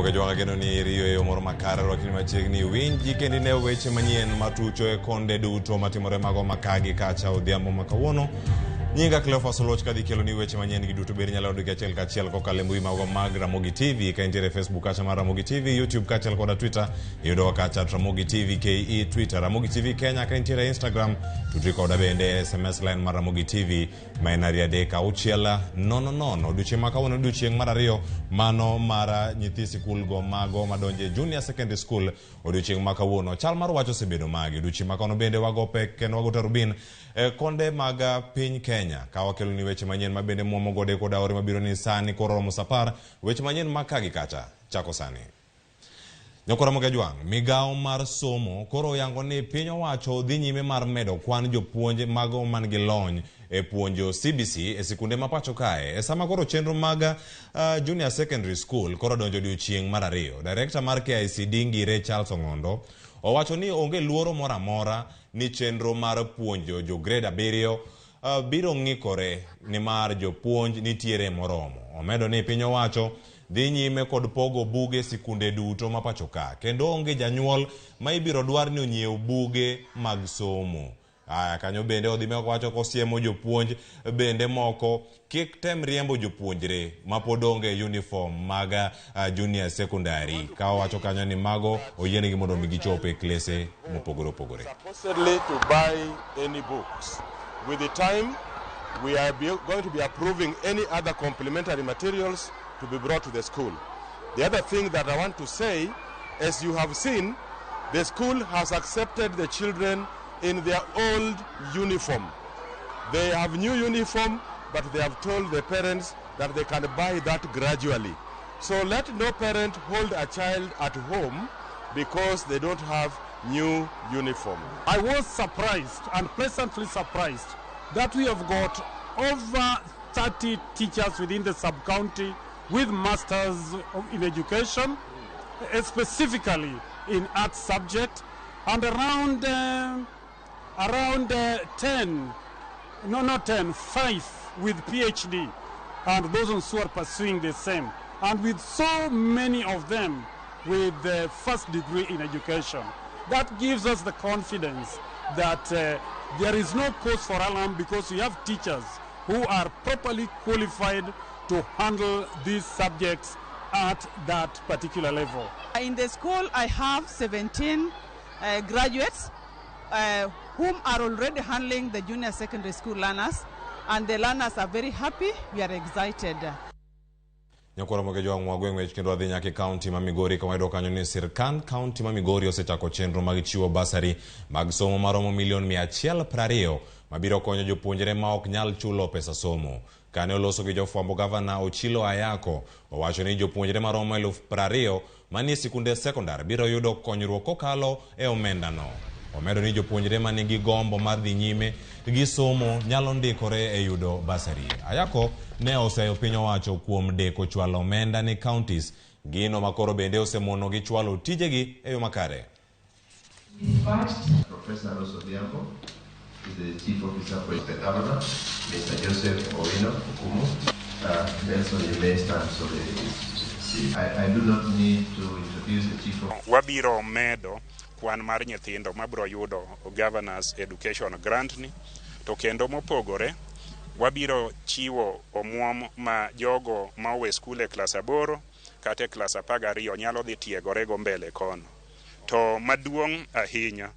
Ramogi Jwang' ageno ni iriyo e yo moro makare rwakni machiegni winji kendo ine weche manyien matucho e konde duto matimore mago makagi kacha odhiambo ma kawuono. Nyinga Cleophas Oluoch kadhi kelo ni weche manyien gi duto bende inyalo yudogi achiel kachiel kokalo e mbui mago mag Ramogi TV ka intiere e Facebook kacha mar Ramogi TV, YouTube kaachiel koda Twitter iyudowa kacha at Ramogi TV KE Twitter, Ramogi TV Kenya ka intiere e Instagram, tudri koda bende e SMS line mar Ramogi TV ma en 23600. Odiochieng' ma kawuono odiochieng' mar ariyo mano mar nyithi sikul go mago madonjo e junior secondary school odiochieng' ma kawuono. Chal mar wach osebedo magi. Odiochieng' ma kawuono bende wago pek kendo wago tarubin e konde mag piny Kenya ka wakelo ni weche manyien ma bende muomo gode kod aore mabiro ni sani koro romo sa apar. Weche manyien ma ka gi kacha chako sani. Nyakwa Ramogi Ajwang', migawo mar somo koro oyango ni piny owacho dhi nyime mar medo kwan jopuonj mago man gi lony e puonjo CBC e sikunde ma pacho kae. E sama koro chenro mag Junior Secondary School koro donjo odiochieng' mar ariyo, Director mar KICD Ngire Charles Ong'ondo owacho ni onge luoro moro amora ni chenro mar puonjo jo grade abiriyo biro ng'ikore nimar jopuonj nitiere moromo. Omedo ni piny owacho dhi nyime kod pogo buge sikunde duto ma pachoka kendo onge janyuol ma ibiro dwar ni onyiew buge mag somo. Aya kanyo bende odhi wacho kosiemo jopuonj bende moko kik tem riembo jopuonjre mapod onge uniform mag junior secondary ka owacho kanyo ni mago oyienegi mondo mi gichop e klese mopogore opogore. Supposedly to buy any books. With the time, we are going to be approving any other complementary materials to be brought to the school. The other thing that I want to say, as you have seen, the school has accepted the children in their old uniform. They have new uniform, but they have told the parents that they can buy that gradually. So let no parent hold a child at home because they don't have new uniform. I was surprised and pleasantly surprised that we have got over 30 teachers within the sub-county with masters in education, specifically in art subject, and around 10, no, not 10, 5 with PhD, and those ones who are pursuing the same, and with so many of them with the first degree in education. That gives us the confidence that there is no cause for alarm because we have teachers who are properly qualified to handle these subjects at that particular level. In the school, I have 17 graduates whom are already handling the junior secondary school learners, and the learners are very happy. We are excited. Nyakwa Ramogi Ajwang' wagweng' wech kendo wadhi nyaka e kaunti ma Migori kama wayudo kanyo ni sirkand kaunti ma Migori osechako chenro mag chiwo basari mag somo maromo milion 120 mabiro konyo jopuonjre ma ok nyal chulo pesa somo. Kane oloso gi jofwambo, gavana Ochilo Ayako owacho ni jopuonjre maromo 20,000 manie sikunde sekondar biro yudo konyruok kokalo e omendano. Omedo ni jopuonjre manigi gombo mar dhi nyime gi somo nyalo ndikore e yudo basari. Ayako ne oseyo piny owacho kuom deko chwalo omenda ne counties, gino makoro bende osemono gi chwalo tijegi e yo makare. Professor Rose Odhiambo is the Chief Officer for the Governor, Mr. Joseph Owino Okumu. Nelson, you may stand so that see. I do not need to introduce the Chief Officer. Wabiro medo kwan mar nyithindo mabiro yudo Governor's Education Grant ni, to kendo mopogore wabiro chiwo omuom ma jogo ma owe skul e klas 8 kata e klas 12 nyalo dhi tiegore go mbele kono. To maduong' ahinya,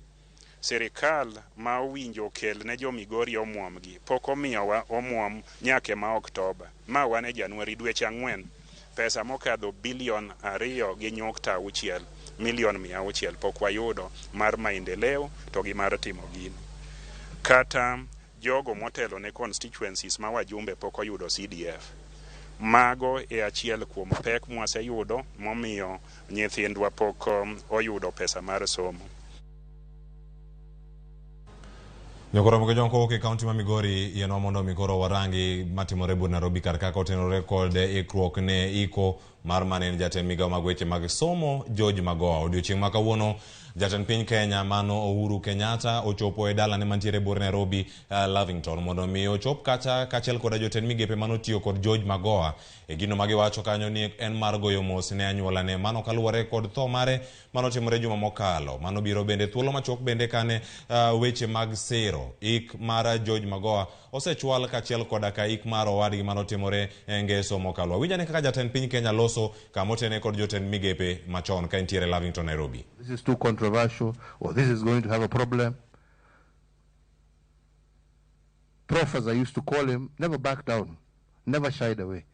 sirikal ma owinjo okel ne jo Migori omuom gi pok omiyowa omuom nyaka ma Oktoba, ma wan e Januari dweche 4, pesa mokadho bilion 2.6 milion 600 pok wayudo mar maendeleo to gi mar timo gini. Kata jogo motelo ne constituencies ma wajumbe pok oyudo CDF. Mago e achiel kuom pek mwaseyudo momiyo nyithindwa pok oyudo pesa mar somo. Nyakwa Ramogi Ajwang' kowuok e kaunti ma Migori yienwa mondo mi koro warangi matimore but Nairobi kar kaka otenore kod ikruok ne iko mar mane en jatend migawo mag weche mag somo George Magoha. Odiochieng' ma kawuono jatend piny Kenya mano Uhuru Kenyatta ochopo e dalane mantiere buore Nairobi, Lavington mondo mi ochop kacha kaachiel koda jotend migepe manotiyo kod George Magoha e gino magiwacho kanyo ni en mar goyo mos ne anyuolane mano kaluwore kod tho mare manotimore juma mokalo. Mano biro bende thuolo machuok bende kane weche mag sero ik mar George Magoha osechwal kaachiel koda ka ik mar owadgi manotimore e ngeso mokalo. Winj ane kaka jatend piny Kenya loso kamotene kod jotend migepe machon ka entiere Lavington, Nairobi. This is too controversial, or this is going to have a problem. Prof, as I used to call him, never backed down, never shied away,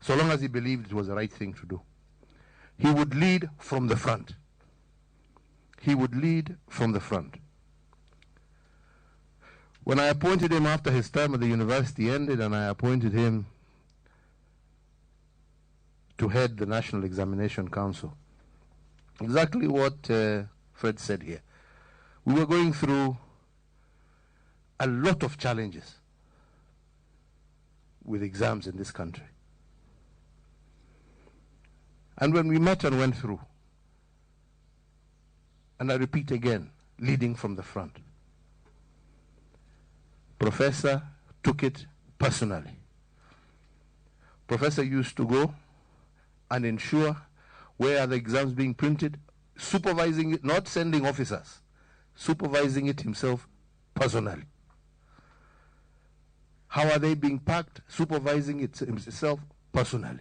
so long as he believed it was the right thing to do. He would lead from the front. He would lead from the front. When I appointed him after his term at the university ended, and I appointed him to head the National Examination Council, exactly what Fred said here. We were going through a lot of challenges with exams in this country. And when we met and went through, and I repeat again, leading from the front, Professor took it personally. Professor used to go and ensure where are the exams being printed, supervising it, not sending officers, supervising it himself personally. How are they being packed? Supervising it himself personally.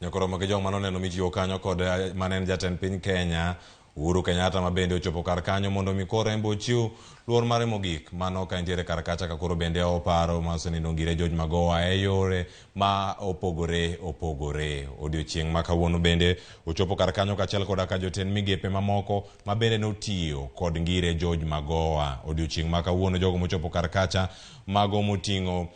Nyakoro gi jok manoneno michiwo kanyo kod mane en jatend piny Kenya Uhuru Kenyatta ma bende ochopo kar kanyo mondo mi koro en be ochiw luor mare mogik mano ka entiere kar kacha ka koro bende oparo ma osenindo ngire George Magoha e yore ma opogore opogore. Odiochieng' ma kawuono bende ochopo kar kanyo kaachiel koda ka jotend migepe mamoko ma bende notiyo kod ngire George Magoha. Odiochieng' ma kawuono jogo mochopo kar kacha mago moting'o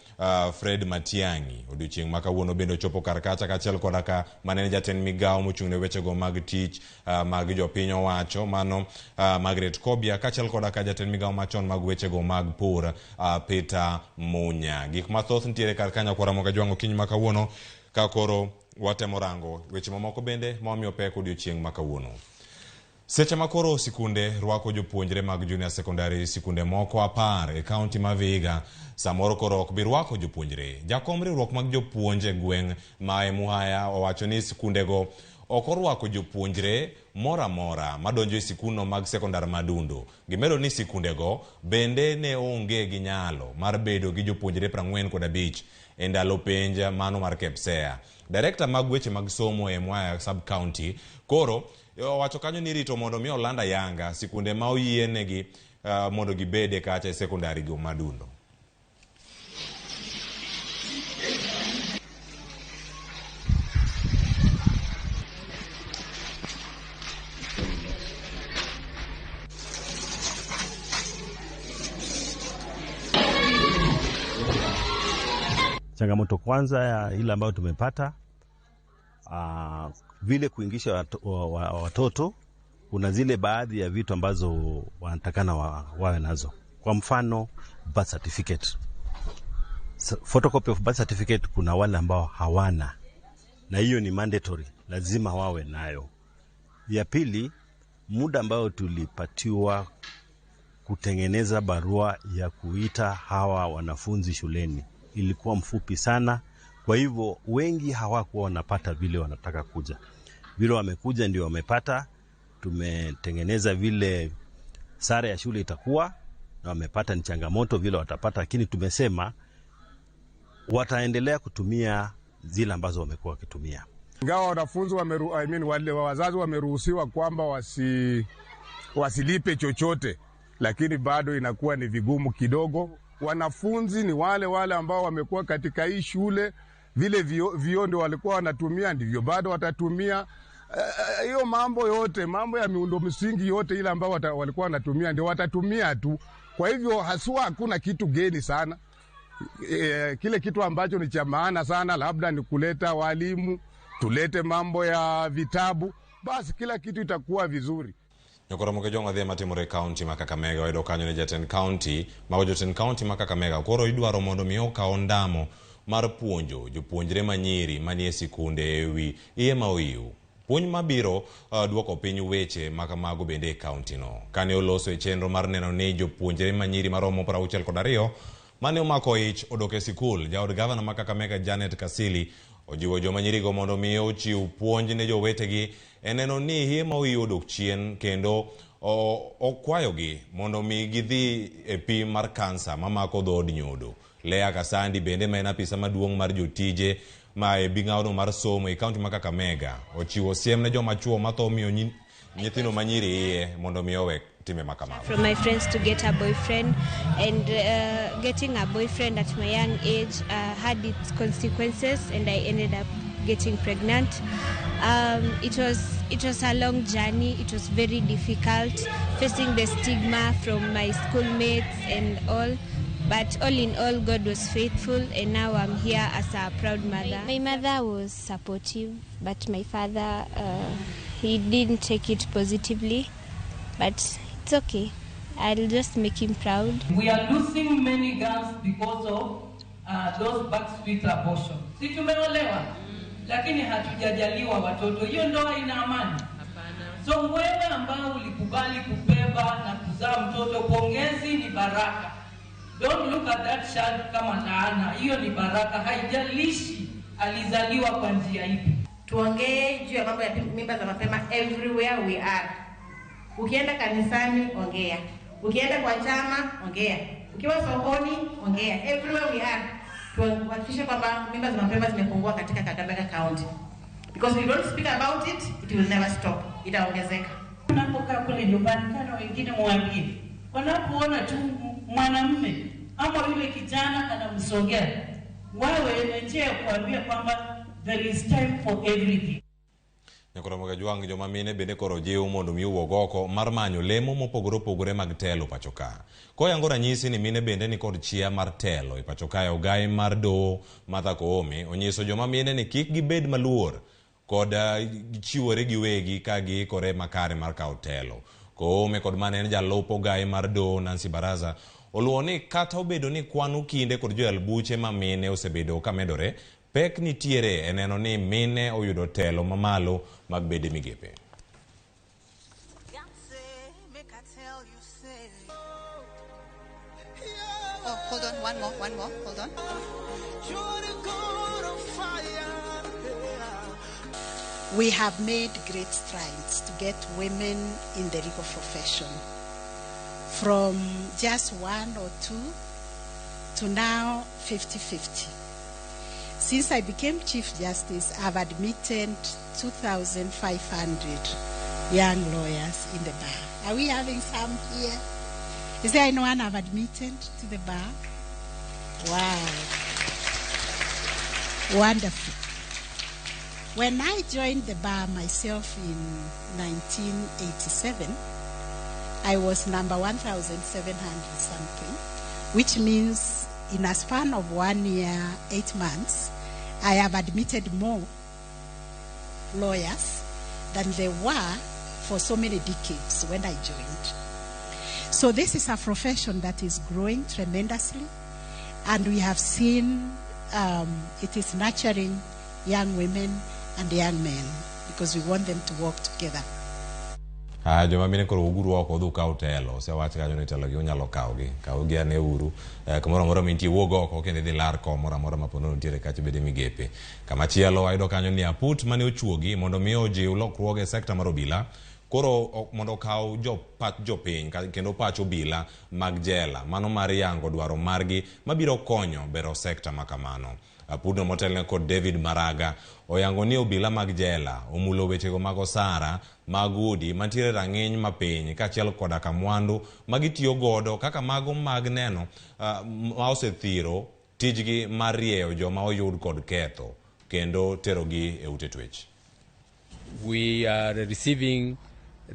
Fred Matiang'i. Odiochieng' ma kawuono bende ochopo kar kacha kaachiel koda ka mane en jatend migawo mochung' ne wechego mag tich mag jopiny owacho mano Margaret Kobia kaachiel koda ka jatend migawo machon mag wechego mag pur Peter Munya. Gik mathoth nitiere kar kanyo kwara moga jwang'o okinyi ma kawuono ka koro watemo rango weche mamoko bende ma wamiyo pek odiochieng' ma kawuono. Seche ma koro sikunde rwako jopuonjre mag junior secondary sikunde moko 10 e kaunti ma Vihiga samoro koro ok bi rwako jopuonjre. Jakom riwruok mag jopuonj e gweng' ma Emuhaya owacho ni sikundego ok orwako jopuonjre moro amora madonjo e sikundno mag sekondar Madundo. Gimedo ni sikundego bende ne onge gi nyalo mar bedo gi jopuonjre 45 e ndalo penj mano mar KPSEA. Direkta mag weche mag somo e Emuhaya sub-county koro owacho kanyo ni rito mondo mi oland ayanga sikunde ma oyienegi mondo gibede kacha e sekondari go Madundo. Changamoto kwanza ya ile ambayo tumepata vile kuingisha watoto, kuna zile baadhi ya vitu ambazo wanatakana wawe nazo. Kwa mfano birth certificate, photocopy of birth certificate, kuna wale ambao hawana, na hiyo ni mandatory, lazima wawe nayo. Ya pili, muda ambao tulipatiwa kutengeneza barua ya kuita hawa wanafunzi shuleni ilikuwa mfupi sana, kwa hivyo wengi hawakuwa wanapata vile wanataka kuja. Vile wamekuja ndio wamepata. Tumetengeneza vile sare ya shule itakuwa na wamepata, ni changamoto vile watapata, lakini tumesema wataendelea kutumia zile ambazo wamekuwa wakitumia. Ingawa wanafunzi wale wazazi wameruhusiwa kwamba wasilipe chochote, lakini bado inakuwa ni vigumu kidogo. Wanafunzi ni wale wale ambao wamekuwa katika hii shule, vile vio ndio walikuwa wanatumia ndivyo bado watatumia. Hiyo mambo yote, mambo ya miundo msingi yote ile ambao walikuwa wanatumia ndio watatumia tu. Kwa hivyo haswa hakuna kitu geni sana. Kile kitu ambacho ni cha maana sana labda ni kuleta walimu, tulete mambo ya vitabu, basi kila kitu itakuwa vizuri. Nyokoro moke jong'o dhi matimore e kaunti ma Kakamega wayudo kanyo ni jatend kaunti mago jotend kaunti ma Kakamega koro idwaro mondo mi okaw ondamo mar puonjo jopuonjre manyiri manie sikunde ewi iye ma oiw. Puonj mabiro duoko piny weche makamago bende e kaunti no. Kane oloso e chenro mar neno ni jopuonjre manyiri maromo 62 mane omako ich odok e sikul, jaod gavana ma Kakamega Janet Kasili ojiwo joma nyirigo mondo mi ochiw puonj ne jowetegi e neno ni iye ma oiw odok chien kendo okwayogi mondo mi gidhi e pim mar kansa mamako dhood nyodo. Lea Kasandi bende ma en apisa maduong' mar jotije ma e migao mar somo e kaunti ma Kakamega ochiwo siem ne joma chuo matho miyo nyithindo manyiri iye mondo mi owe time makamago. From my friends to get a boyfriend, and getting a boyfriend at my young age had its consequences, and I ended up getting pregnant. It was a long journey. It was very difficult, facing the stigma from my schoolmates and all. But all in all, God was faithful, and now I'm here as a proud mother. My mother was supportive, but my father, he didn't take it positively. But it's okay. I'll just make him proud. We are losing many girls because of those backstreet abortions. Si tumeolewa, lakini hatujajaliwa watoto. Hiyo ndoa ina amani? So wewe ambao ulikubali kubeba na kuzaa mtoto, pongezi, ni baraka. Don't look at that child kama laana. Hiyo ni baraka, haijalishi alizaliwa kwa njia ipi. Tuongee juu ya mambo ya mimba za mapema everywhere we are. Ukienda kanisani, ongea. Ukienda kwa chama, ongea. Ukiwa sokoni, ongea. Everywhere we are. Tuhakikishe kwamba mimba za mapema zimepungua katika Kakamega County. Because if you don't speak about it, it will never stop. Itaongezeka. Unapokaa kule nyumbani, kana wengine mwambie, wanapoona tu mwanamume ama yule kijana anamsogea, wawe na njia ya kuambia kwamba there is time for everything. Nyakoromoga Jwang' joma mine bende koro jiw mondo mi owuog oko mar manyo lemo mopogore opogore mag telo pacho ka. Koyango ranyisi ni mine bende ni kod chia mar telo e pacho kae, ogai mar doho Martha Koome onyiso joma mine ni kik gibed maluor kod chiwore giwegi ka giikore makare mar kawo telo. Koome kod mane en jalup ogai mar doho Nancy Baraza oluwo ni kata obedo ni kwan okinde kod joyal buche ma mine osebedo ka medore, pek nitiere e neno ni mine oyudo telo mamalo mag bede migepe. Oh, hold on, one more, hold on. We have made great strides to get women in the legal profession, from just 1 or 2 to now 50-50. Since I became Chief Justice, I've admitted 2,500 young lawyers in the bar. Are we having some here? Is there anyone I've admitted to the bar? Wow. Wonderful. When I joined the bar myself in 1987, I was number 1,700 something, which means in a span of 1 year, 8 months, I have admitted more lawyers than there were for so many decades when I joined. So this is a profession that is growing tremendously, and we have seen it is nurturing young women and young men because we want them to work together. Joma mine koro uguru oko udhi ukaw telo. Osewach kanyo ni telo gi unyalo kawogi. Kawgi ane uru. Kamoro amora mintie wuog oko kendo idhi lar kom moro amora ma ponono nitiere kacha bede migepe. Kamachielo wayudo kanyo ni aput mane ochuogi mondo mi ojiw lokruoge e sekta mar obila. Koro mondo okaw pach jopiny kendo pach obila mag jela. Mano mar yango dwaro margi mabiro konyo bero sekta makamano. Apudno motelne kod David Maraga oyango ni obila mag jela omulo wechego mag osara mag udi mantiere rang'iny mapiny kaachiel koda ka mwandu magitiyo godo kaka mago mag neno ma osethiro tijgi mar rieyo joma oyud kod ketho kendo terogi e ute twech. We are receiving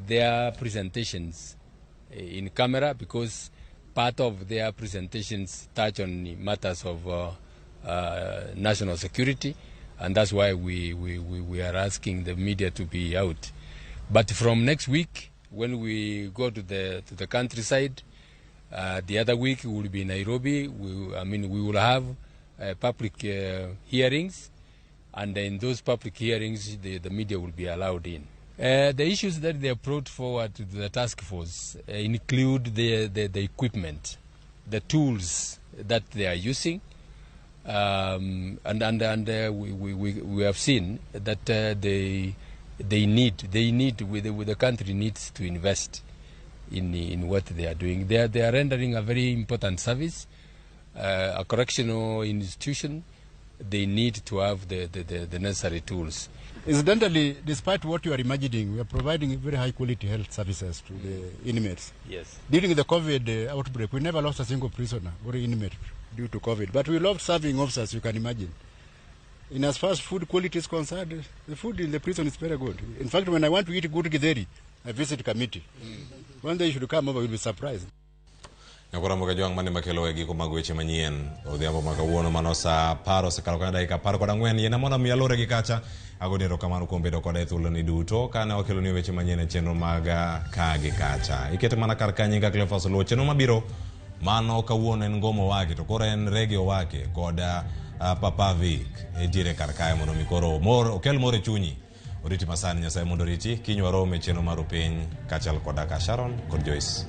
their presentations in camera because part of their presentations touch on matters of national security, and that's why we are asking the media to be out. But from next week, when we go to the countryside, the other week we will be in Nairobi. We will have public hearings, and in those public hearings, the media will be allowed in. The issues that they have brought forward to the task force include the equipment, the tools that they are using, and we have seen that they need with the country needs to invest in what they are doing. They are rendering a very important service, a correctional institution. They need to have the necessary tools. Incidentally, despite what you are imagining, we are providing very high quality health services to the inmates. During the COVID outbreak, we never lost a single prisoner or inmate due to COVID. But we loved serving officers, you can imagine. In as far as food quality is concerned, the food in the prison is very good. In fact, when I want to eat good githeri, I visit Kamiti. One day you should come over, you'll be surprised. Nyakora Jwang' mane makelo e giko mag weche manyien odhiambo ma kawuono. Mano saa 10 osekalo kana dakika 14. Yiena mondo mi alore gi kacha agoni erokamano kuom bedo koda e thuoloni duto kane wakeloni weche manyien e chenro mag ka gi kacha. Ikete mana kar ka. Nyinga Cleophas Oluo. Chenro mabiro mano kawuono en Ngomo Wake, to koro en Rege Owake kod Papa Vic entiere kar kae mondo mi koro mor okel mor e chunyi. Oriti masani. Nyasaye mondo oriti. Kiny warom e chenro mar piny kaachiel koda ka Sharon kod Joyce.